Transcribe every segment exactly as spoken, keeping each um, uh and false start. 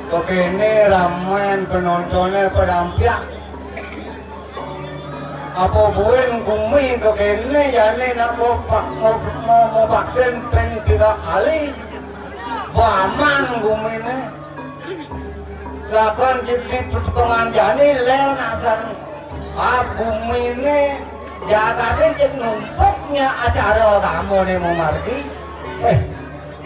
Kok kéné ramén penontoné pada ampiak. Apa buin gumi kok kéné jani nak mau pak-, mau, mau, mau vaksin ping tiga kali. Baman guminé. Lakon jadi penganjani lén asal. Ah, guminé jagaté cék numpuknya acara kamu nih mau margi. Eh,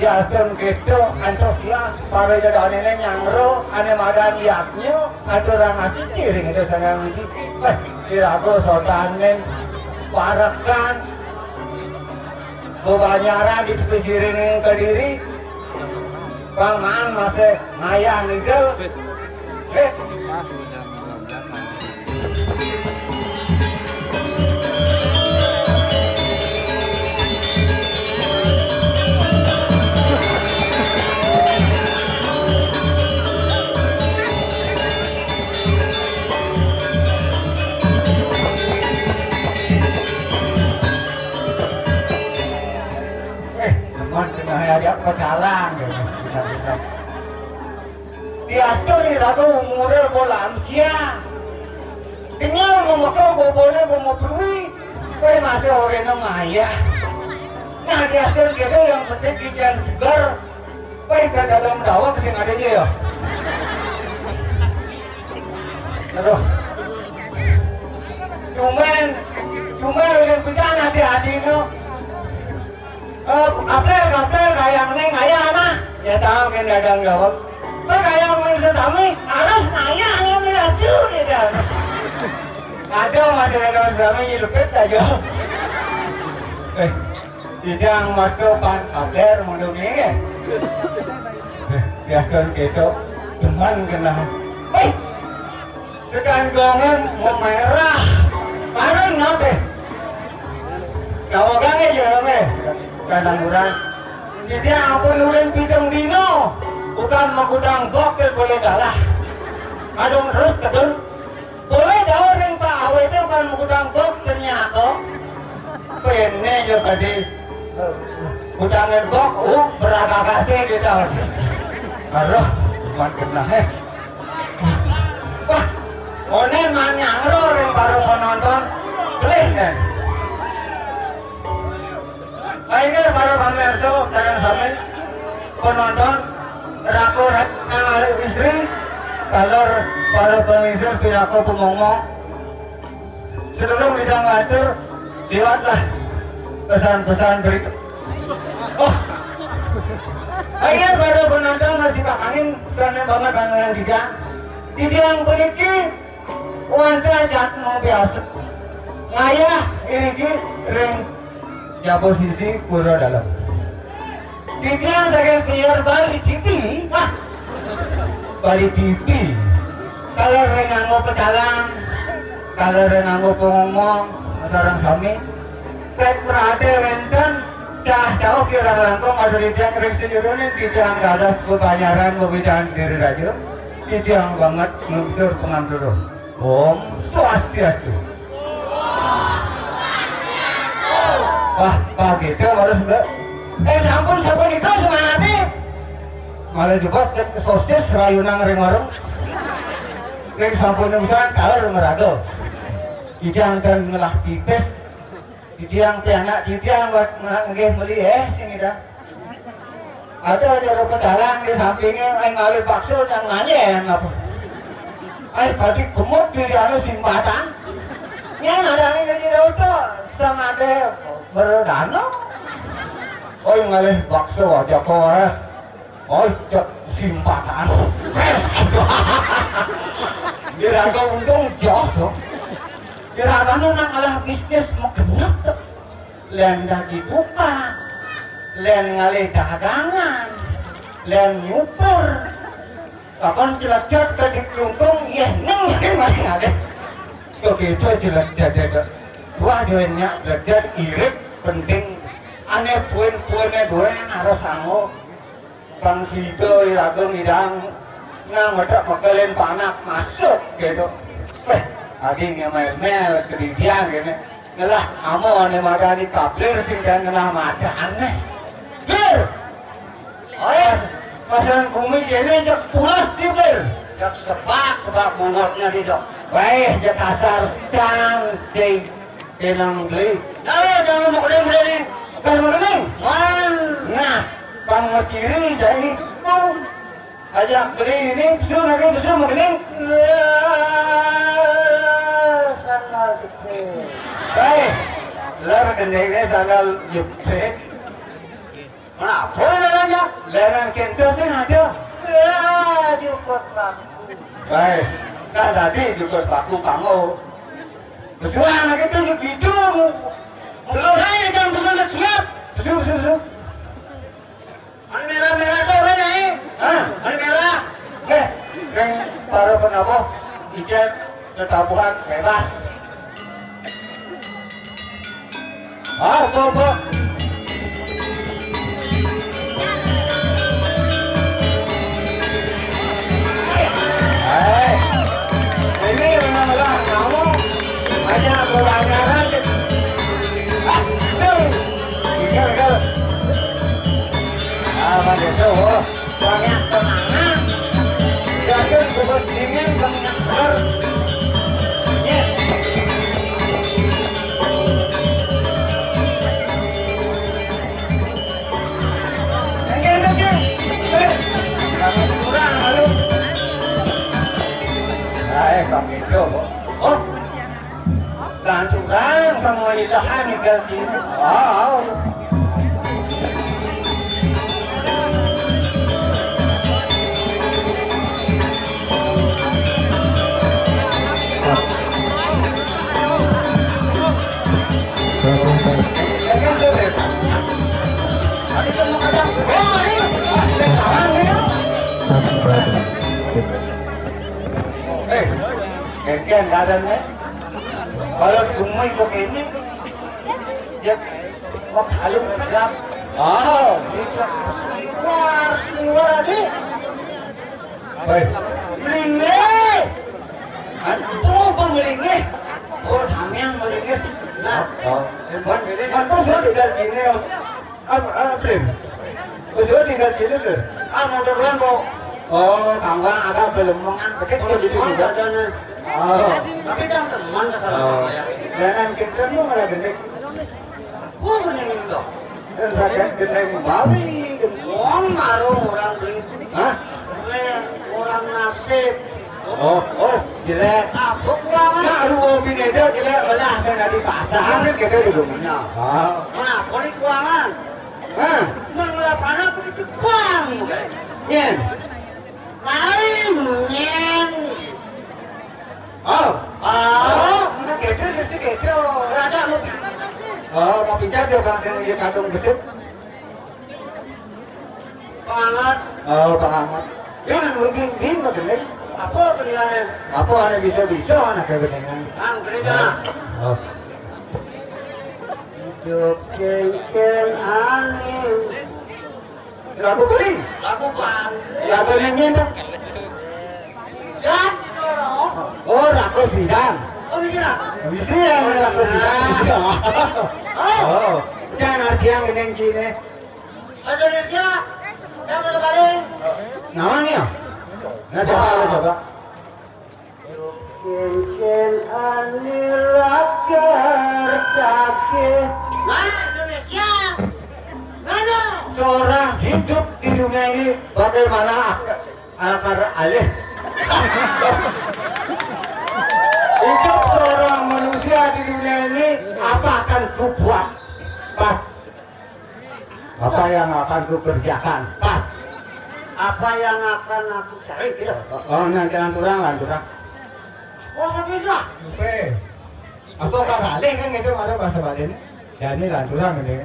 Yastun kéto antusias para dedanéné nyangro ané madan yadnya aturang asih kiring itu sangang widi. Wéh, iraga sodané parekan bebanyaran di tepi siring Kediri. Paman masih ngayah ngigel. Eh, eh, teman kena ajak pecalang. Diastur iraga umuré bola lansia. Kenyal memeka goboné bemo perui. Kowe masih orena ngayah. Nah, diastur kéto yang penting kican segar. Kowe kadadang dawek sing ada aja ya. Aduh. Cuman, cuman udah pidan hati-hati no. Eh, kapler, kapler, kayang ning ngayah nah. Ya tahu kan dadang jawab. Kowe kayang ning setami harus ngayah ning ratu gitu. Ada masih ada setami nyelupit aja. Eh, idang mas pan kapler mau dongeng. Eh, biasa gitu. Teman kena. Eh, Sedanggongan memerah. Bareng nate. Kawagange jenenge. Kanang urang. Jadi ampun ulin pitung dino. Bukan magudang bok boleh dalah. Adung terus kedun. Boleh daur yang Pak Awe itu bukan magudang bok ternyata. Pene ya tadi. Udangan bok, uh, beragagase gitu. Aduh, bukan kena, eh. Wah, one manyangro ring para penonton. Pelih kan. Ayo para pemirsa, kalian sami penonton, rako, rako istri, kalau para pemirsa pinaka pemongong. Sedurung Idang lantur, liwatlah pesan-pesan berikut. Oh. Ayo para penonton masih Pak Angin, sana banget dengan Idang. Idang puniki wantah jatma biasa. Ngayah iriki ring jaba sisi pura dalem. Titiang saking tiar Bali T V. Wah. Bali T V. Kalau ring nganggo pecalang, kalau ring nganggo pengomong, sareng sami. Pet prade wenten, cah cauh kirang langkung ada titiang ring sejeroning titiang dados bebanyaran bebidan diri raja. Titiang banget nglungsur pangampura. Om Swastiastu. Wah, Pak Gita harus enggak? Eh, sampun, sampun itu semangatnya. Malah jebos cek sosis rayunan ring warung. Ring sampun urusan kalau ngeraga. Titiang kan ngelah pipis. Titiang teh anak titiang buat ngelah nggih meli eh sing ida. Ada aja rupa dalang di sampingnya, eh, ngalih bakso dan nganyen apa. Eh, tadi gemuk di anu simpatan. Nyen ada yang jadi auto, sama ada berdana. Oh, yang ngalih bakso aja kores. Oh, cek simpatan. Pres gitu. Kira untung jauh tuh. Kira nang ngalah bisnis mau genep tuh. Lén dadi tukang, lén ngalih dagangan, lén nyupir. Kapan jlejet dadi klungkung, yéh ning sing maling ngalih. Yo gitu jlejet dadi. Wah, yo nyak jlejet irit penting. Ané buen-buené duwé harus anggo. Bang Sido iraga ngidang nang wetek mekelin panak masuk gitu. Eh, adi ngemel-mel kedidian gini. Ngelah amo ane madani kaplir sing dan ngenah madane. Lir. Oh ya. Pasan bumi kéné jak pulas tiber. Jak sebak-sebak bungotnya di dok. Wéh, jak kasar cang, cing. Kenang beli. Nah, jangan mau kening beli nih. Kan mau kening. Man. Nah, pang ciri jadi itu. Ajak beli ini, besul lagi, besul mau kening. Sandal jepit. Baik. Lar gendengnya sandal jepit. Kenapa namanya? Lenan kento sing ada. Ya, jukut paku. Baik. Nah, tadi jukut paku kamu. Besuang lagi tuh, hidung. Belum saya jangan besuang siap. Besuang, besuang, besuang. Anu merah-merah tuh, orang ya, eh? Hah? Anu merah. Eh, yang para penapa? Ijen, tetabuhan, bebas. Ah, apa, apa? Eh, ini memanglah kamu hanya beranggaran. Ah, tuh. Tinggal, tinggal. Ah, Pak Dedo, oh. Banyak semangat. Jangan bebas dingin, banyak bener. Yes. Enggak, enggak, enggak. Eh, jangan kurang, lalu. Nah, eh, Bang Indo, oh. Oh. Lanturan kamu ini tahan tinggal di. Oh. Eh, engken dadane. Kalau bumi kok ini, ya, kok halu kerap. Oh, ini kerap seliwar, seliwar, adik. Baik. Melingeh. Aduh, apa melingeh? Oh, sampean melingeh. Nah, oh. Kan, kan tuh sudah tinggal gini, Om. Apa, apa, Prim? Wis suwe tinggal cilik lho. Ah, motor lan kok. Oh, tambah agak belemongan, begitu. Oh, gitu, gitu. Jadinya. Oh. Tapi jangan teman ke sana, oh, ya. Jangan kita mau malah gendek. Oh, bener dong. Dan saya gendek balik. Wong marung orang beli. Hah? Eh, orang nasib. Oh, oh, jelek. Apa kuangan? Nah, aduh, bineda jelek, belah saya di pasar, kan kita di rumahnya. Ah. Kenapa di kuangan? Hah? Mun lapana aku di Jepang, guys. Nyen. Lain, nyen. Oh. Oh. Oh, enggak gitu, gitu, gitu. Raja mau pi-, oh, mau pindah dia, Bang, yang dia kandung gesit. Banget. Oh, banget. Ya, nang lebih, lebih, lebih. Apa pilihannya? Apa ane bisa-bisa, anak kebetulan. Nang gereja. Oh. Hidup kengkeng aneh. Lagu paling. Lagu paling. Lagu nyanyian dong. Dan didorong. Oh, Rako Sidang. Oh, bisa. Bisa ya, Rako Sidang. Bisa. Oh. Oh, jangan artian neng kene. Bahasa Indonesia. Yang paling. Namanya? Nah, coba, coba. Cincin anilakar take. Nah, Indonesia. Mana? Seorang hidup di dunia ini bagaimana akar alih? Hidup seorang manusia di dunia ini, apa akan kubuat? Pas. Apa yang akan kukerjakan? Pas. Apa yang akan aku cari? Gitu. Oh, nah, jangan kurang, lanturang. Oh, sampai dah. Oke. Apa kang alih kan gitu, ada bahasa Bali ini? Jadi lanturang ini.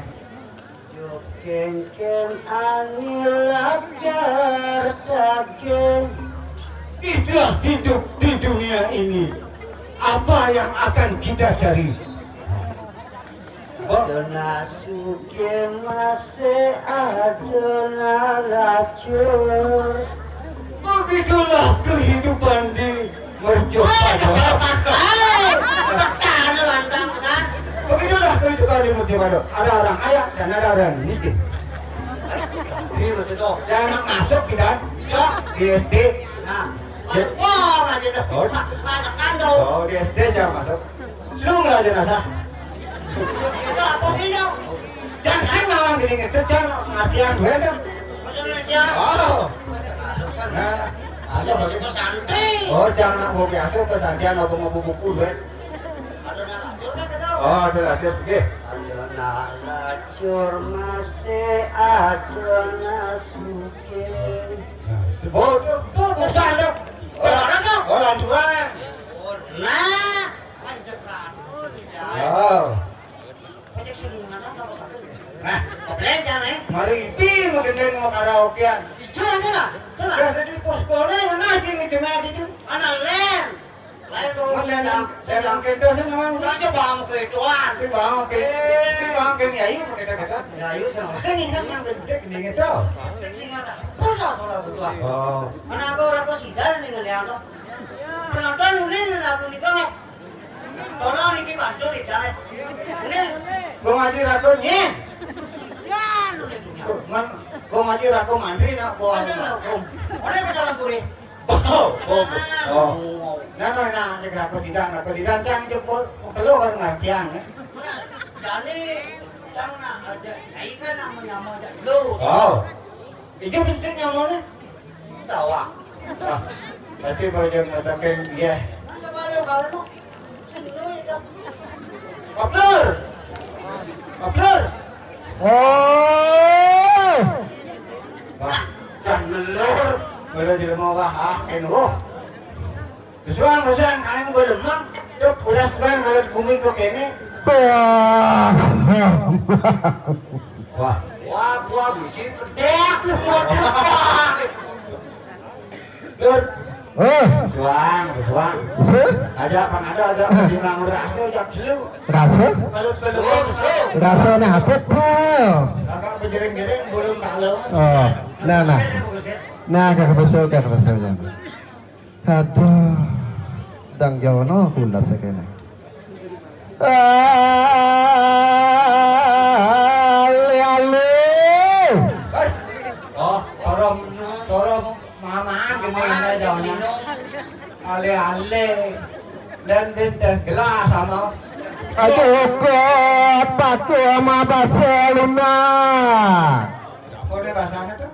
Yo kengkeng anilakar take. Itulah hidup di dunia ini. Apa yang akan kita cari? Oh. Ada nasuke masih ada nalacur. Begitulah kehidupan di mercusuar. Hei, jangan pakai. Pertanyaan lantang, San. Begitulah kehidupan di mercusuar. Ada orang kaya dan ada orang miskin. Ini maksud lo. Jangan masuk kita. Bisa. Di S D. Nah. Ya. Wah, aja dah. Oh. Masakan dong. Oh, di S D jangan masuk. Lu nggak aja nasa. Itu apa ini dong? Jangan ngawang gini gitu, jangan ngerti yang gue dong. Bahasa Indonesia. Oh. Nah, ada bahasa santri. Oh, jangan mau biasa pesantian apa mau buku gue. Ada narasi udah kenal. Oh, ada narasi, oke. Ada narasi masih ada nasuke. Nah, itu. Oh, tuh, tuh, bukan dong. Oh, orang dong. Oh, lanturan. Oh, nah. Lanjut ratu nih, Jai. Oh. Pojok sini mana sama satu. Nah, kebelet kan, eh? Mari itu mau gendeng mau karaokean. Ih, coba, coba, coba. Biasa di poskone ngaji nih cuma itu. Mana ler? Lain dong, mana yang, yang kento sih memang. Aja bang ketuan. Si bang ke, si bang ke yayu mau kita kata. Yayu sama. Saya ingat yang gede gede gitu. Tek sing ada. Pernah soal ketuan. Oh. Mana aku orang kau sidar nih ngeliat. Penonton ini lagu nih kok. Tolong niki bantu nih, Cak. Ini. Bang Haji Rako nyen. Sian udah dunia. Man, Bang Haji Rako mantri nak bawa. Masuk, Bang. Oleh ke dalam puri. Oh, oh, oh. Nah, nah, nah, cek Rako sidang, Rako sidang, cang jempol, perlu kan ngertian ya. Mana? Jani, cang nak aja, cai kan nak menyama aja dulu. Oh. Ijo prinsip nyamannya? Tawa. Ah, pasti baju masakan dia. Koplur. Koplur. Oh. Wah, jangan melur. Kalau jelema wah, ah, enu. Besuang, besuang, kalian gue lemah. Tuh, pulas bang, kalau bumi kok kene. Wah. Wah. Wah, gua bisi gedek lu, gua gedek. Dur. Eh. Besuang, besuang. Besuang? Ada apa ada, ada apa di nganggur rasa, aja dulu. Rasa? Kalau belum, belum. Rasa nih apa tuh? Agak berjering-jering, belum kalau. Oh, nah, nah. Nah, kagak besuang, kagak besuang. Aduh, dang jono kula sekene. Ale-ale. Hei. Oh, toro, toro mamaan gini ada jono. Ale-ale. Dan den teh gelas sama. Aduh, kot, pakai sama Barcelona. Apa nih bahasanya tuh?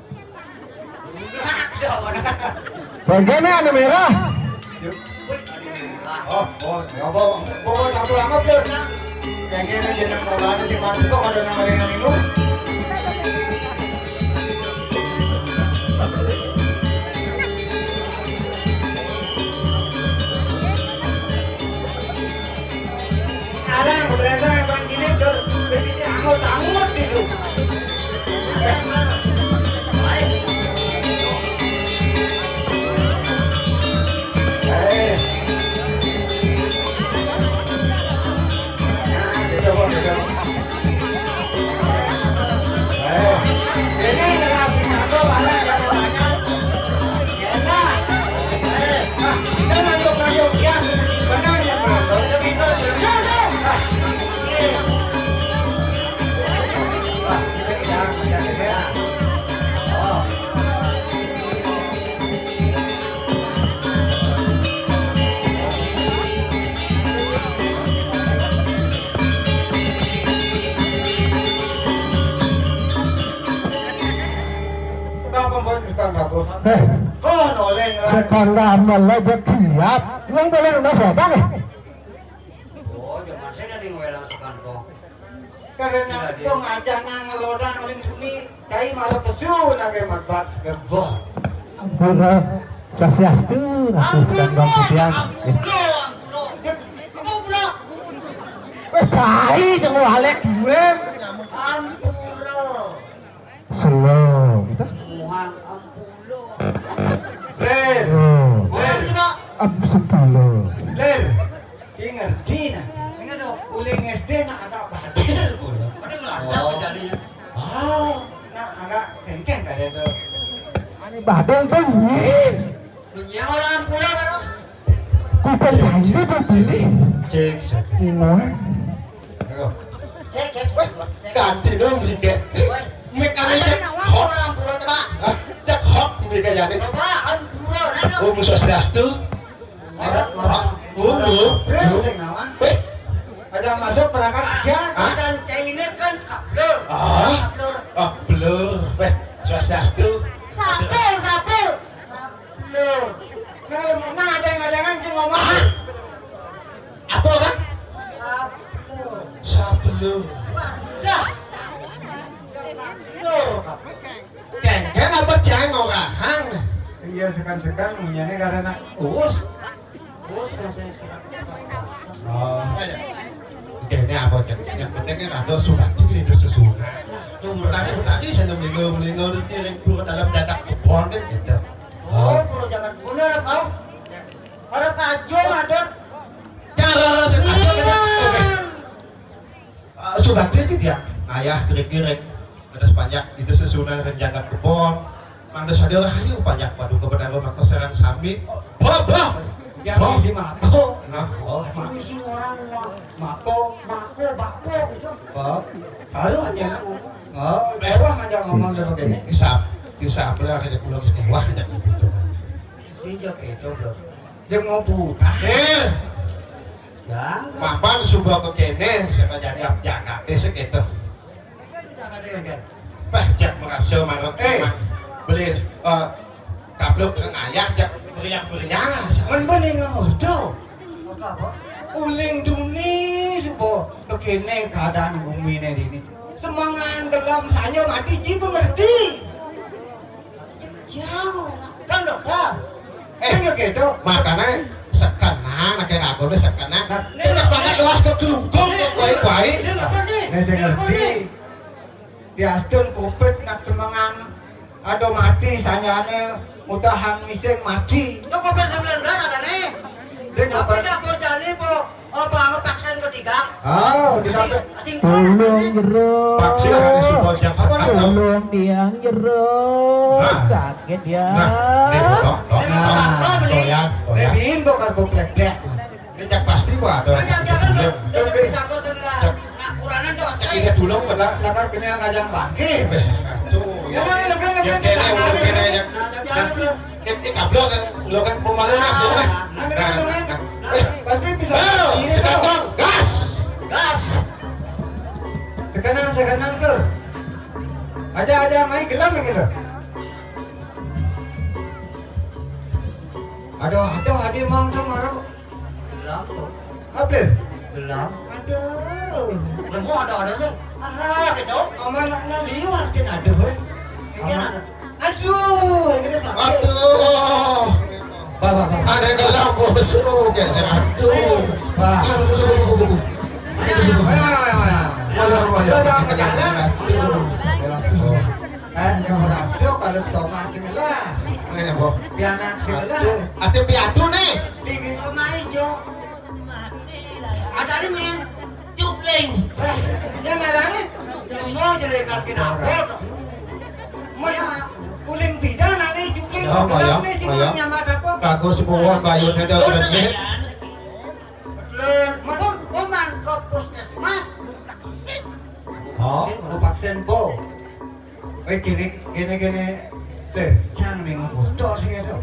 Bagaimana anu merah? Oh, oh, ya, bawa, bawa campur amat, Jun. Kayaknya ini jeneng babane sing mati kok ada nama dengan itu. Alang, biasa yang bang ini dur, di sini angut-angut gitu. Eh, kok noleng lah. Sekolah malah aja kiap. Yang boleh rumah siapa nih? Oh, zaman saya dari ngewelang sekan kok. Karena kong aja nang ngelodang oleh suni, kai malah pesu nage matbat segerbong. Ampura, swastiastu, aku sedang bang sepian. Ampura, ampura. Apa pula? Weh, cai, jangan walek gue. Ampura. Slow, gitu. Muhang ampura. Ler. Oh. Muhang lima. Am sepuluh. Ler. Ki ngerti nah. Ingat dong. Uling S D nak agak batil pula. Ada ngelantau jadi. Oh, nak agak kengkeng kada tu. Ani batil tu nyi. Lu nyewa orang pula baru. Kupon janji tu pilih. Cek. Bingung. Aduh. Cek, cek, cek. Weh, ganti dong, Bide. Weh. Mekanik. Ada nyawa hot. Orang Tiga jane. Coba, aduh, buron, ayo. Om Swastiastu. Ora, ora. Om, om. Sing naon? Weh. Aja masuk perangkat kerja. Hah? Dan cainé kan kablur. Ah? Kablur. Ah, blur. Weh, Swastiastu. Sapul, sapul. Kablur. Nah, nah, ada yang, ada yang ngomong. Ah? Apa kan? Sapul. Sapul. Dah. Kablur. Kéngkén apa jang orahan? Iya, sekan-sekan munyiné karena uus. Uus masih serak. Oh. Kéné apa, Cén? Yang penting kan ada surat iki rindu sesuunan. Tuh, berarti, berarti saya melinggo-melinggo di piring pura dalam jatak kebon kan gitu. Oh, pura jatak kebon ada, Bang? Ada kacung, ada. Cara rasa kacung kita. Oke. Eh, sudah dia dia. Ayah kira-kira. Ada sepanjang itu sesuunan rencana kebon. Mangda sadar ayo panjak paduka Betara maka sareng sami. Bah, bah. Yang Bah. Isi mako. Nah. Oh, emang isi orang mah. Mako, mako, bako gitu. Oh. Baru aja. Oh, mewah aja ngomong sama gini. Bisa, bisa belah aja pulang mewah aja gitu. Si Jok itu, Bro. Dia mau buta. Eh. Ya. Mapan suba ke kene, siapa jadi ap jaga, besok gitu. Bah, jak merasa marot. Eh. Beli, eh, kaplok ke ayah, jak meriang-meriang. Men bening ngodo. Uling duni suba kekene keadaan bumi ne dini. Semangan gelem saya mati ji pengerti. Jauh, kan dokter. Eh, kan gitu. Makanya sekenang, nak kira aku nih sekenang. Nah, ini banget luas ke kelungkung, ke kuai-kuai. Ini apa nih? Ini saya ngerti. Diastun covid nak semengan. Aduh mati sanyane mudahan ngising mati. Itu covid sembilan belas ada nih. Dia nggak Tapi ber- dah bocah nih, Bu. Oh, apa vaksin ketiga? Oh, di samping. Sing, sing Ulung jero. Vaksin ada si bocah apa sekarang. Ulung diang jero. Nah. Sakit ya. Nah, nih, toh, toh, Ini toh. Apa nih? Toyan, toyan. Ini bukan buplek-blek. Ini cak pasti, Pak, ada orang Ayo, jangan, sakit. Jangan bisa kau sebelah. Cak. Nah, kuranan dong, saya. Iya, dulu, Pak. Lakar kenal ngajang bangke. Eh, tuh, ya. Jangan, jangan, jangan, jangan, jangan, jangan, jangan, jangan, jangan. Eh, eh, kablok kan, lo kan pemalu lah, lo lah. Nah, nah, nah, nah. Eh, pasti bisa. Ayo, ini sekarang, tuh. Gas. Gas. Sekarang, sekarang tuh. Aja, aja, main gelam gitu. Aduh, aduh, adi mau tuh marah. Gelam tuh. Apa? Gelam. Aduh. Lemu ada-ada aja. Ah, gitu. Mama nak, nak liur aja, aduh, eh. Ini Mama. Ada. Aduh, ini sakit. Aduh. Bah, bah, bah. Ada dalam gua besuk ya. Aduh. Bah. Aduh. Ayo, ayo, ayo, ayo. Aduh, aduh, aduh, aduh. Eh, aduh, kalau somah sing lah. Eh, boh. Pianak sing lah. Aduh. Ada piatu nih. Di somah ijo. Ada nih, men. Cupling. Eh, yang ada nih. Jumbo jelek kaki dapur. Mun uling bidan ane cupling. Ya, Mbak, ya, nih, si Mbak, ya. Nyamat apa? Kagok sepupuan Bayu ada. Betul. Mun, mun mangkok puskesmas. Oh, mau vaksin, Bu. Eh, gini, gini, gini. Eh, jangan nih, ngomong. Tok sih, tok.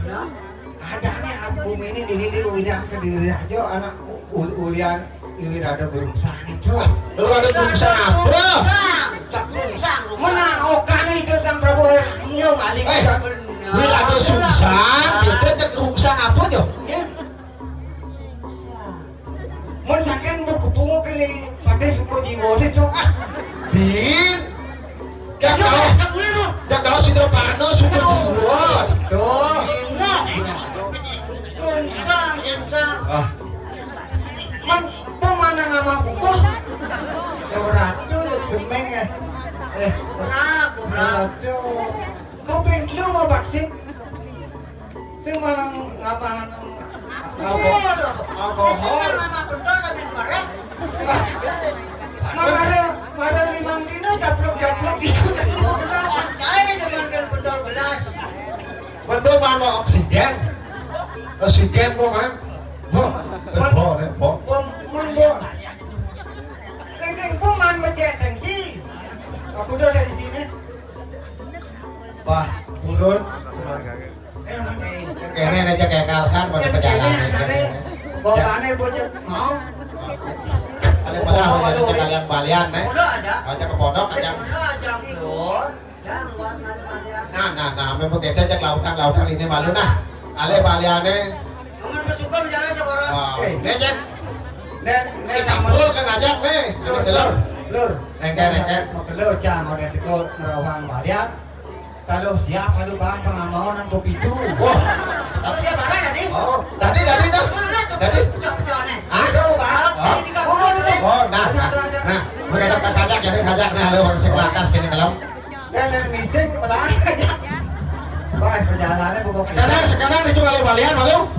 Ada nih, aku bumi ini, ini, ini, udah ke diri aja, anak u-, u-, ulian, ini ada burung sangit, tok. Lu ada burung sangit apa? Burung sangit. Menang, oh, kan itu Sang Prabu, eh, iya, maling. Eh, bener. Lu ada sungsang, itu aja burung sangit apa, Jo? Ya. Mun saking mbok kepungu kene padha suka jiwa sih, Cuk. Ah, Din. Ya, ya, tau. Ya, gue lu. Ya, tau si Parno suka jiwa. Tuh. Enak. Rungsang, rungsang. Ah. Man, pemanang sama kukuh. Ya, beratu, semeng, ya. Eh, beratu, beratu. Mau pengen lu mau vaksin? Sing malah ngamahan alko-, alkohol. Sing malah bentol lebih parah. Mara, mara limang dino japlok-japlok gitu. Percaya dengan kan bentol belas. Bentol mana oksigen? Oksigen kok, kan? Bo, bo, bo. Bo, mun bo. Sing, sing, kuman becek tensi. Aku udah dari sini. Wah, turun. Kan pada perjalanan. Kok aneh bocah mau? Kalau malah mau jadi kalian balian, eh. Udah aja. Aja ke pondok aja. Udah aja, Lur. Nah, nah, nah, memang kita ajak lautan, lautan ini malu nah. Ale baliane. Amun besuka jalan aja boros. Oh, eh, nek, nek, nek, kita full kan ajak nih. Lur, lur, lur. Engke, engke. Mau telu, Cang, mau nek teko ngerawang balian. Kalau siap, kalau bahan pengamauan nang kopi cu. Wah. Kalau siap barang ya, Dik? Oh, tadi, tadi tuh. Tadi. Cok, cok, nih. Ah? Aduh, Bang. Oh. Ini tiga puluh dulu. Oh, nah, nah, nah. Mereka tak ajak, jadi ajak, nah, lu orang sekelas kene kalau. Dan yang missing pelan aja. Wah, perjalanannya buka. Sekarang, sekarang itu kali balian, malu.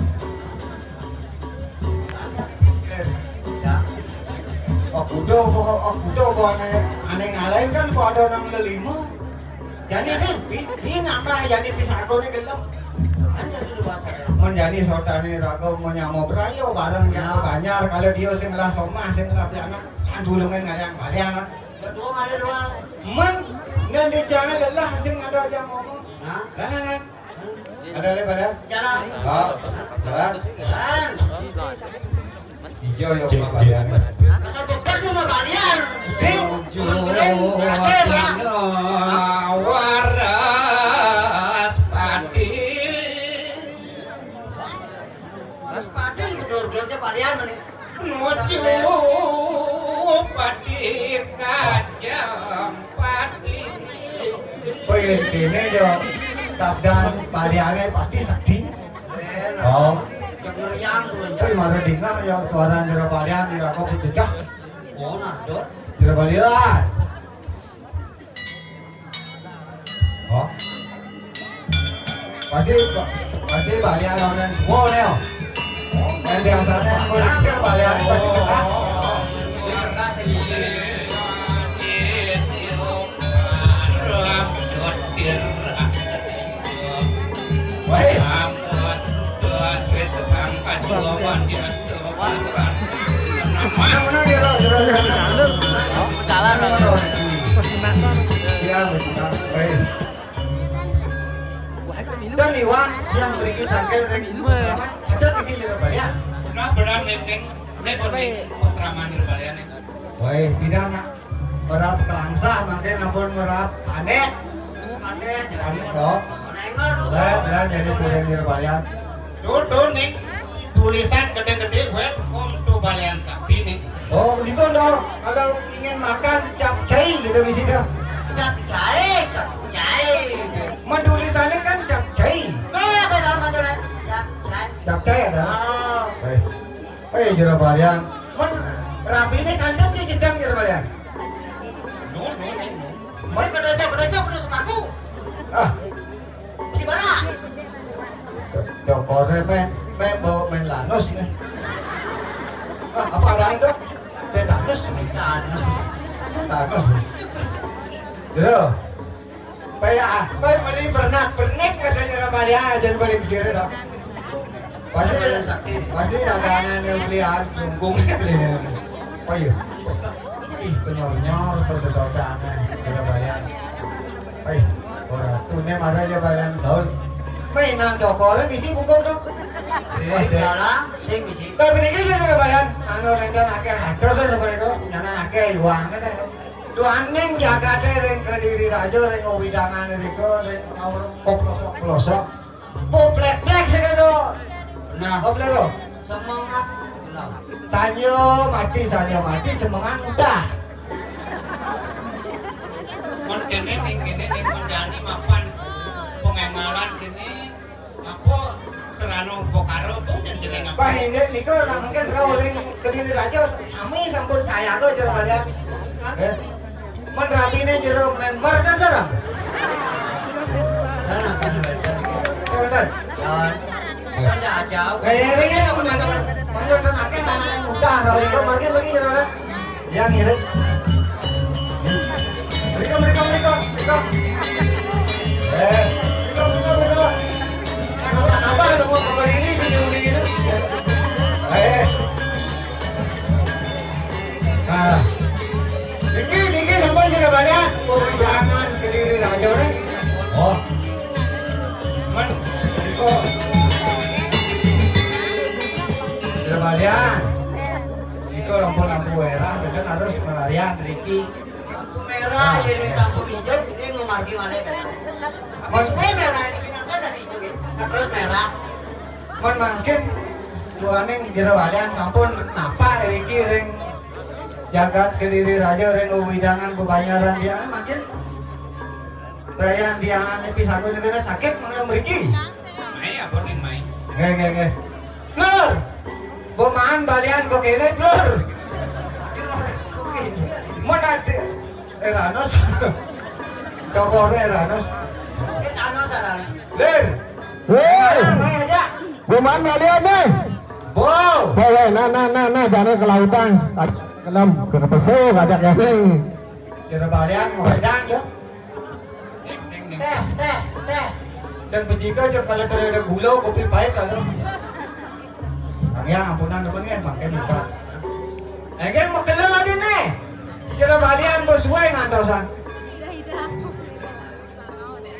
Ya. Oh, kudo, oh, oh, kudo, kok aneh, aneh ngalahin kan, kok ada nang lelima. Jadi, ini, ini nambah, jadi pisagone gelem. Hanya dulu bahasa. Menjadi saudari raga, menyamo berayo, bareng yang banyak. Kalau dia sing lah somah, sing lah pianak, kan dulungan ngayang balian. Kedua ada dua. Men, nang di jangan lelah, sing ada aja ngomong. Nah, nah, nah, nah. Ada lagi, ada? Jalan. Oh, jalan. Jalan. Ijo yo, Pak Balian. Masa bekas sama Balian? Sing. Waras padi. Waras padi, gedor-gedor aja Balian nih. Nuju pati kajang pati. Kowe intine yo sabdan baliane pasti sakti. Oh. Cek meriang kuwi. Kowe mara dingah ya suara jero balian ira kok putuh cah. Oh, nah, Dok. Jero balian. Oh. Pasti, pasti balian orang tua nih. Yang biasanya kulitir balian pasti kena. Woi. Mana dia, Bro? Jero, jero, jero. Iya, betul. Baik. Dan Iwan yang berikut tangkel ring. Ada di Jero Balian. Nah, benar, Neng, Neng. Ini pun nih, pas ramah nih, Balian, nih. Woi, pira nak merap kelangsa, mangke nampun merap panek. Panek, panek, dok. Lah, lah, jadi kuring Jero Balian. Tuh, tuh, ning. Tulisan gede-gede, "Welcome to Balian Sakti," ning. Oh, itu dong. Kalau ingin makan capcay gitu di sini. Capcay, capcay. Men tulisannya kan capcay. Nah, beda macam lain. Capcay. Capcay ada? Oh. Eh. Eh, Jero Balian. Men rabi ini kandang dia jedang Jero Balian. No, no, no, no. Men pedojo, pedojo, pedojo sepatu. Ah. Si bara. Cokore main, main bawa main lanus nih. Ah, apa ada itu? Tetanus. Tetanus. Jero. Paya, paya meli bernak, bernik rasanya Jero Balian, jangan paling sire dong. Pasti, pasti dagangan yang belian, lungkung belian. Oh iya. Ih, penyor-nyor, persesocaannya, Jero Balian. Eh, ora tune marah aja Balian gaul. Mainan cokore isi buku tuh. Iya, sing isi. Tapi ini aja Jero Balian, anu rendan akeh atur tuh seperti itu, nyana akeh uangnya tuh. Duaning jagate ring Kediri Raja, ring wewidangan rika, ring kaum koplosok-plosok. Poplek-plek sing ado. Nah, poplek lo. Semangat. Nah. Sanyo mati, sanyo mati, semangat udah. Kon kene ning kene ning Mandani mapan pengemalan kene. Apa terano bokaro pun jeneng apa? Bah, ini niku nak mungkin rawuh ring Kediri Raja sami sampun saya tuh Jero Balian. Eh, men rabine Jero member kan sareng? Kan langsung dibaca. Iya, bener. Kan. Kan ya aja. Kayak ini kan aku nonton. Menurut akeh anak muda rawuh itu mungkin lagi Jero kan. Yang ngirit. Mriko, mriko, mriko, mriko. Eh, mriko, mriko, mriko. Apa, apa, apa, apa ini sih, yang begini? Eh. Nah. Niki, niki, sampun sudah banyak. Oh, jangan Kediri Raja, nih. Oh. Men, mriko. Ya. Iku lampu-lampu merah, bener harus melarian, Riki. Lampu merah, jadi lampu hijau, ini mau margi mana? Mas, merah ini, kenapa dari hijau ya? Nah, terus merah. Mun mangkin, duaning jero balian sampun napa Riki ring jagat Kediri Raja, ring wewidangan bebanjaran dia, mangkin Brian Diangan Pisaku negara sakit mengenai mriki. Mai apa ning mai? Nggih, nggih, nggih. Blur. Boman balian kok kene, Blur. Mana ada Eranos. Kok ora Eranos? Kita anu sadar. Lir. Woi, Mai aja. Boman balian nih. Bo. Woi, woi, nah, nah, nah, nah, jangan kelautan. Kelem, kena pesu, kajak ya nih. Kira balian ngedang yo. Teh, teh, teh. Dan bejika aja kalau ada gula, kopi pahit kalau. Kang ya, ampunan temen kan, pakai lupa. Eh, kan mau kelo ada nih. Kira balian bos gue ngantosan.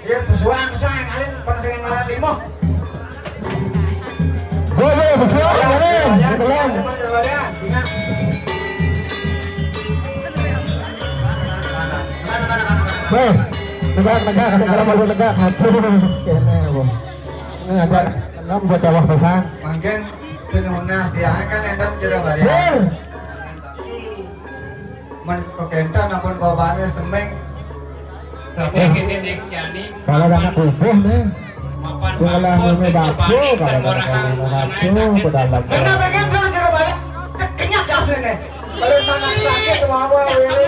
Ya, pesuang, pesuang, alin, pang sing ngalah limo. Boleh, pesuang, boleh. Kelo. Weh, negak, negak, negak, negak, negak. Aduh, kene, Bu. Ini ada enam buat jawab pesan. Mangkin penunas dia kan endam jero balian. Hei. Men kok enten ampun babane semeng. Tapi kene ning jani. Kalau anak kubuh nih. Mapan kalau bangku sing ngene bangku, kalau kena orang kena orang itu, sakit. Pedalam. Karena pengen belum jero balian. Kenyang dasene. Kalau mana sakit, wawa, wewe.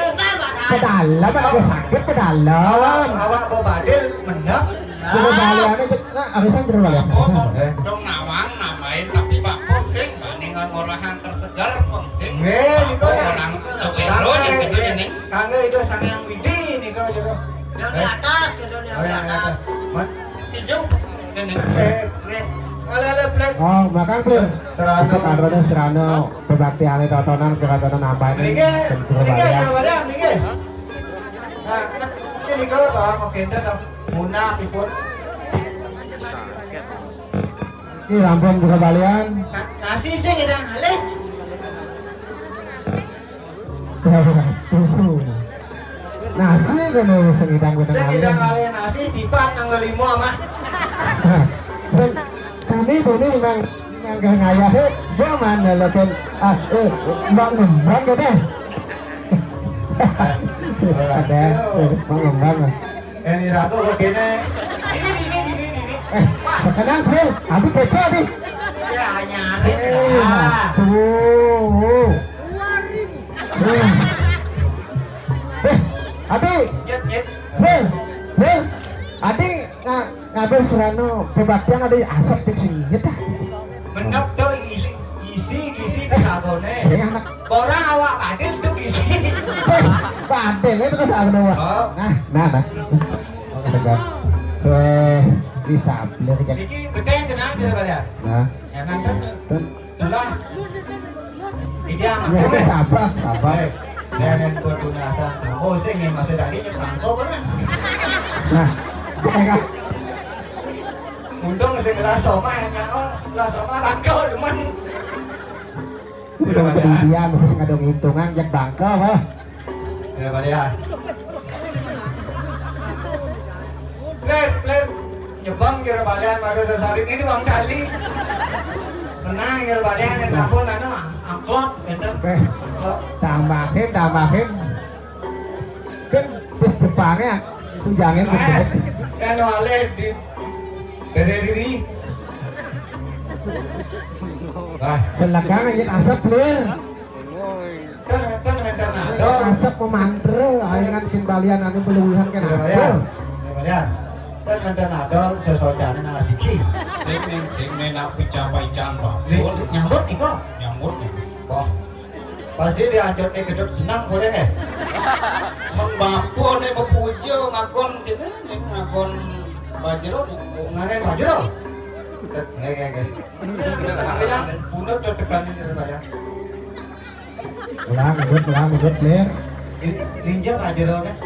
Pedalam, ada sakit, pedalam. Awak, awak bebadil, mendem. Jero balian itu, nah, arisan jero balian. Oh, oh, dong nawang nambahin, tapi Pak pusing, bani ngorahang tersegar, pusing. Nggih, niku ya. Orang tuh, wero yang gede ini. Kangge itu sang yang widi niku jero. Yang di atas, gitu, yang di atas. Hijau. Ini. Eh, nggih. Ala-ala plek. Oh, makan, Bro. Serano. Itu karena serano. Kebaktiane totonan, ketotonan ampane. Niki, niki, ya, Pak, ya, niki. Nah, ini niku, Pak, mau kenten, Pak. Munah, ipun. Ini rampung buka balian. Na-, nasi sih, kita ngalih. Tuh. Nasi kan sing idang kita ngalih. Sing idang ngalih nasi, dipak nang limo, Mak. Nah, ben, kami, kami memang Yang gak ngayah, eh, gua mana lo kan? Ah, eh, Mbak Ngembang gitu. Ada, eh, Mbak Ngembang. Ini ratu begini. Ini, ini, ini, ini. Eh, sekarang, Bro, aku kepo nih. Ya, nyaris. Eh, lah. Aduh. Eh, eh, Adi. Yep, yep. Bro, Bro, Adi, nah, Kabeh serana pebaktian ada asap tik singit ah. Menep to isi, isi, isi di sabone. Sing anak. Orang awak badil tuh isi. Eh, badil itu kan sabone, Wak. Oh. Nah, nah, nah. Oke, tegak. Eh, bisa bener kan. Iki bedeng tenang, kira balian. Nah. Ya, mantep. Tuh. Lah. Iya, ya, makanya. Sabar, sabar. Eh, jangan berlunasan. Oh, sing yang masih tadi nyekangko bener. Nah, ya kan? Untung sing kelas somah yang kan, oh, kelas somah bangko, cuman. Udah, udah, ya. Dia mesti ngadong hitungan, jak bangko, wah. Ya, Pak, ya. Plir, plir. Nyebang kira balian pada sesarin ini uang kali. Tenang kira balian yang nampun anu angklok, gitu. Eh, angklok. Tambahin, tambahin. Kan bis depannya itu jangan gitu. Eh, kan wale di dari diri. Wah, selegang aja asap, Plir. Kan, kan rencana ada. Asap pemantre, aingan kin balian anu peluwihan kan ada. Iya, Balian. Iya, Balian. Kan rencana ada sesocanan ala siki. Sing ning sing nenak pica-paican, Pak. Li-, nyambut nih kok. Nyambut nih. Wah. Pasti diancur nih gedut senang boleh ya? Mengbapo nih mepuja ngakon kene nih ngakon bajero. Ngangen bajero. Nggih, nggih, nggih. Tapi lah, bunuh tuh tekan ini, Balian. Ulang, udut, ulang, udut, Plir. Ini ninja Pak Jero, kan?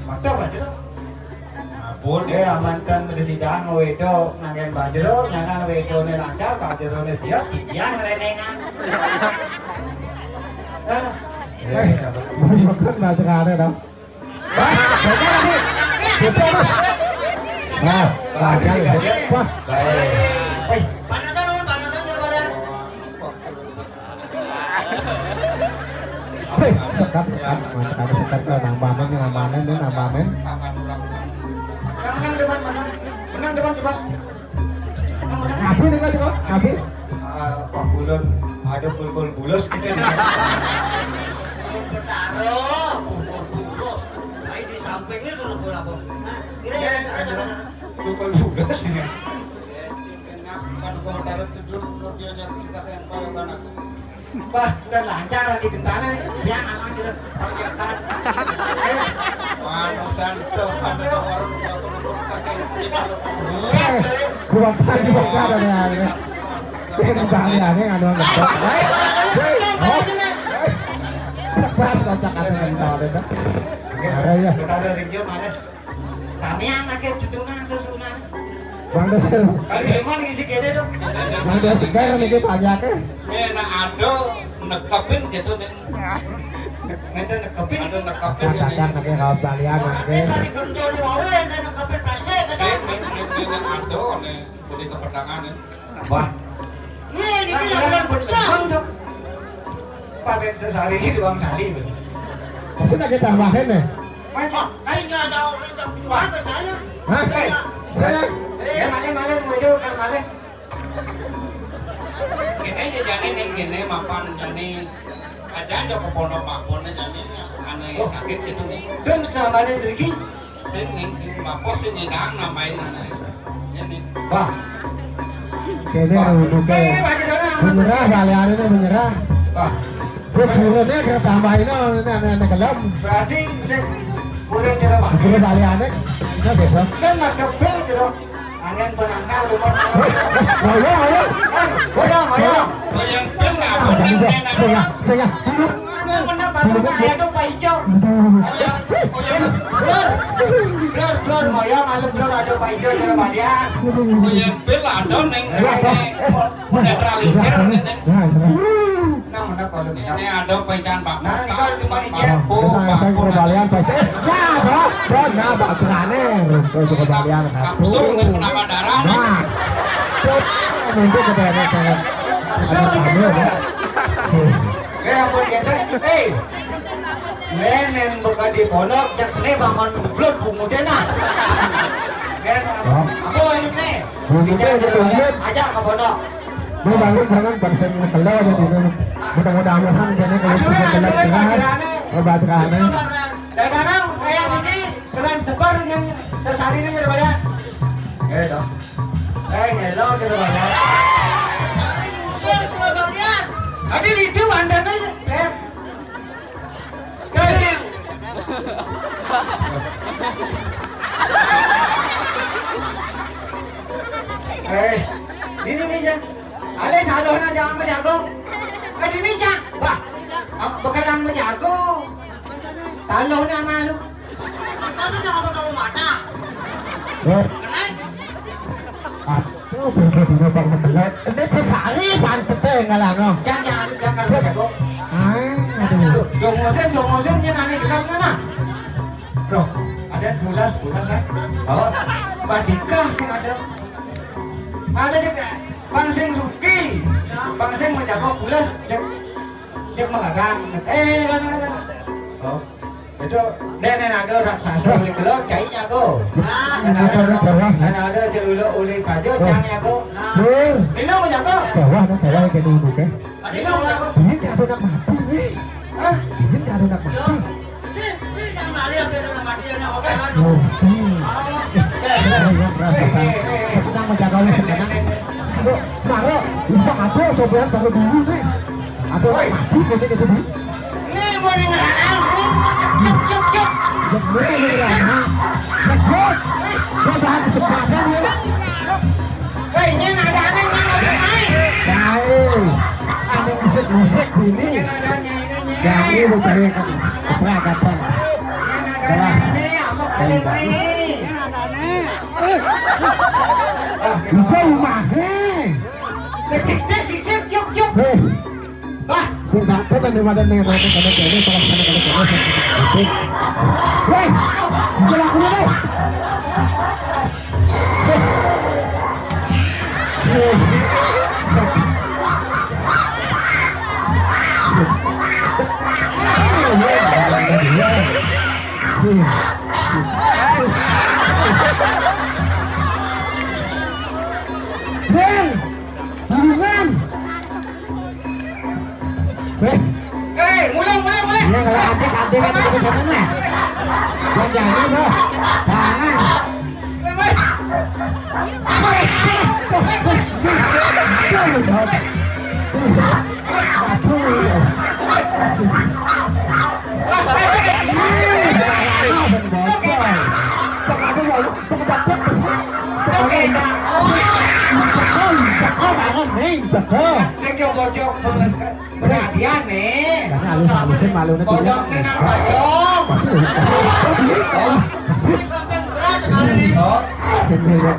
Mantap, Pak Jero. Pun. Eh, amanten wédang wéda nganggén bajra, nyanan wédané lancar, bajrané siap, titiang rénéngan. Ah. Eh, wis meken bajrané to. Wah, bener, Bu. Betul, Mas. Nah, lancar ya. Wah. Baik. Wih. Panasan, panasan, panasan. Hei, sekat, sekat. Mantap, sekat. Nambah men, nambah men, nambah men. Menang, menang, depan, menang. Menang, depan, depan. Menang, menang. Nabi nih, Mas, kok? Nabi? Ah, Pak Bulon, ada bulbul bulus gitu. Betara, bulbul bulus. Nah, di sampingnya tuh bulbul apa? Nah, ini, terus, terus, terus. Bulbul bulus ini. Kan komentar itu dulu, kemudian yang sisa yang pada mana? Wah, udah lancar di bentana, ya, aman gitu. Pakai tas. Ayo. Mano santo, mano orang, pakai. Eh, bukan tadi, bukan ada nih, aneh. Ini tadi aneh, anu, anu. Hei, hei, oh, hei. Pas kocak, ada yang tahu deh, Kak. Ada ya. Kita ada rinjo mana? Sampeyan aké dudungan susunan. Bang Desir. Kali Herman ngisi kéné to. Bang Desir niki banyaké. Eh, nak ada nekepin gitu, Ning. Ngénten nekepin. Ada nekepin. Kadang-kadang niki kaos balian, nggih. Kali gendol waé, enten nekepin plastik, gitu. Sing, sing, sing, sing, ada, nih. Boleh kepetangan, ya. Wah. Nih, ini kan bulan betul. Pakai sesari ini doang tadi, betul. Maksudnya kita tambahin, nih? Wah, kok, ayo nggak tahu, nggak tahu, apa saya? Hah? Saya. Saya? Eh, maling, maling, mau itu kan maling. Kéné ya jane ning kéné mapan jane aja aja ke pondok mapon jane aneh sakit gitu nih. Dan sama ada lagi. Sing ning sing mapos sing nyidang namain aneh. Ya nih. Wah. Kéné ruduké. Eh, bagi dana. Menyerah, kali hari ini menyerah. Wah. Gue turunnya kita tambahin, oh, ini aneh-aneh gelem. Berarti sing boleh kira, Pak. Terus kali aneh, kita besok. Kan ada bel gitu. Angin penangkal, lupa. Ayo, ayo. Eh, goyang, goyang. Goyang pil nggak boleh, enak. Sehingga, sehingga, duduk. Kenapa tuh, Pak? Ayo dong, Pak Ijo. Aduh. Goyang, goyang. Blur. Blur, blur, goyang, ayo, blur, ayo, Pak Ijo, cara balian. Goyang pil ada, Neng. Ayo, ayo. Netralisir, Neng. Nah, nah. Nah, mana kalau ini ada pecahan Pak. Nah, ini kalau cuma di Pak. Saya, saya kembalian, Pak. Eh, ya, Bro. Bro, nah, Pak, berani. Untuk kembalian, kapsul, ini penambah darah, nih. Nah. Untuk kembalian, saya. Kapsul, ini. Ada, ada. Eh, ampun, kita. Eh. Nén, nén buka di pondok, jak né bangun belut bunguté nah. Nén, apa ini né? Bunguté aja, aja ke pondok. Lu bangun, bangun, bangsa ngekel aja dulu. Mudah-mudahan jadi kalau sing ngekel curhat, obat rane. Dagang kayak ini, keren sebar yang sesari ini, coba lihat. Eh, dong. Eh, ngelo, coba lihat. Tadi itu bandar aja, Beb. Keren. Eh, ini nih, Jang. Ale, salohna jangan bejago. Eh, ini, Jang. Wah, bekalan bejago. Salohna malu. Masa jangan tahu mata. Eh. Keren. Ah, tuh, beda-beda Bang Melo. Ini sesari panteté ngalano. Jangan, jangan, jangan bejago. Ah, aduh. Dong musim, dong musim, dia nanya di sana. Loh, ada tulas, tulas kan? Oh, badika sing ada. Ada juga. Bang sing rugi. Bang sing menjaga pulas, cek, cek mengadang. Eh, kan, kan, kan. Oh, itu dene ada raksasa uli belon, cai jago. Nah, kan ada, kan ada celuluk uli kajo, cang jago. Nah, Bil. Milo menjaga. Bawah, bawah, kayak ibu, kan? Ini nggak berlaku. Dia nggak ada nak mati, nih. Hah? Dia nggak ada nak mati. Sini, sini, jangan lari, apa yang nak mati, yang nak orang. Oh, hmm. Oh. Eh, eh, eh, eh, eh. Tenang, menjaga oleh sekarang. Aduh, Maro, lupa apa, coba baru dulu, nih. Aduh, woi, mati, kita, kita dulu. Ini mau di ngerang, nih. Cuk, cuk, cuk. Ya, bener, bener, ya. Cuk. Gua bahan kesempatan, ya. Hei, ini ada apa, ini ada apa? Baik. Ada musik-musik ini. Ini ada, ini, ini. Ya, ini mau cari apa? Apa, apa? Ini ada, ini, ini, apa kali ini? Iku umahé. Cicip, cicip, yuk, yuk. Hei. Bah. Sing dapet kan daripada neng, neng, neng, neng, neng, salah sana, kalau, kalau, kalau, kalau. Hei. Jelas dulu, hei. Bel, buruan. Weh. Eh, mulai, mulai, mulai. Iya, kalau adik, adik kan begitu seneng lah. Jangan, bro. Jangan. Sing yo bojong. Perhatian nih. Karena halus-halusin malu nih. Bojongnya nang bojong. Ini ya.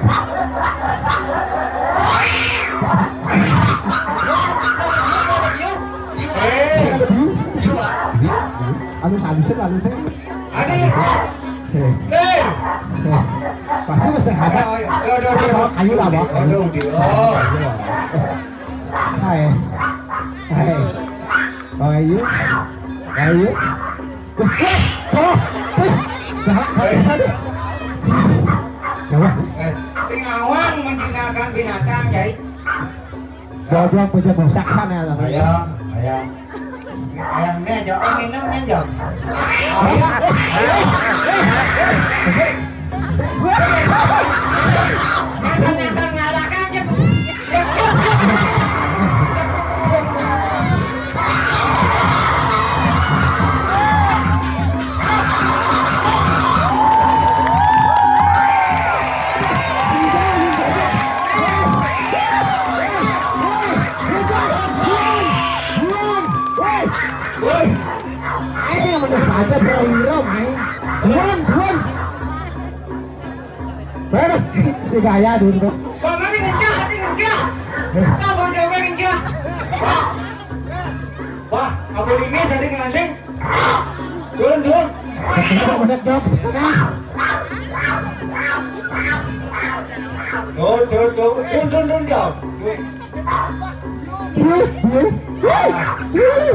Eh. Halus-halusin malu nih. Ada. Hei. Hei. Hei. Pasti masih ada. Ayo, ayo, ayo, ayo. Bawa kayu lah, bawa kayu. Aduh, di-, oh. Hai. Hai. How are you? How are you? Oh, eh, jangan, jangan, jangan. Ya Allah. Eh, sing awang menjinakkan binatang, Jai. Bojong punya bosak sana ya. Ayo, ayo. Ayo, nih, Jo. Eh, minum, nih, Jo. Ayo, ayo. Nyata-nyata ngalahkan, Jo. Woi, woi. Ayo, mana saja, Bro Wiro, main. Buruan, buruan. Baru si gaya dulu. Bang, ini kencang, ini kencang. Bang, Bang Jawa kencang. Wah, wah, apa ini saya ngelandeng? Turun, turun. Udah jawab sana. Oh, turun, turun, turun, turun, turun, jawab. Biu, biu. Biu.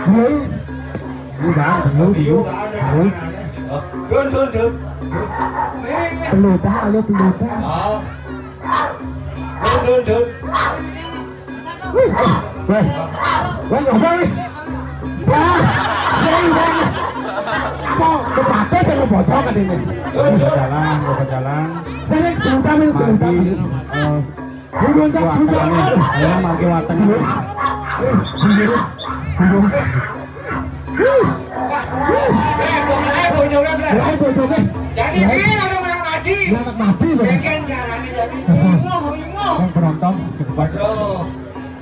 Biu, Bang, biu, biu. Biu. Dun, dun, dun. Peluta, ayo peluta. Oh. Dun, dun, dun. Wih, wih, wih, nyoba nih. Wah, sing, Bang. Kok kepake sing bocor kan ini? Jalan, jalan. Sing peluta, peluta. Mati. Eh, Buruan, Cak, buruan. Ayo, margi wateng. Buruan. Buruan. Mulai bojongnya, Bro. Mulai bojongnya. Jadi, dia ada menang mati. Dia akan mati, Bro. Jangan caranya jadi. Bingung, bingung. Yang penonton, ke depan. Aduh.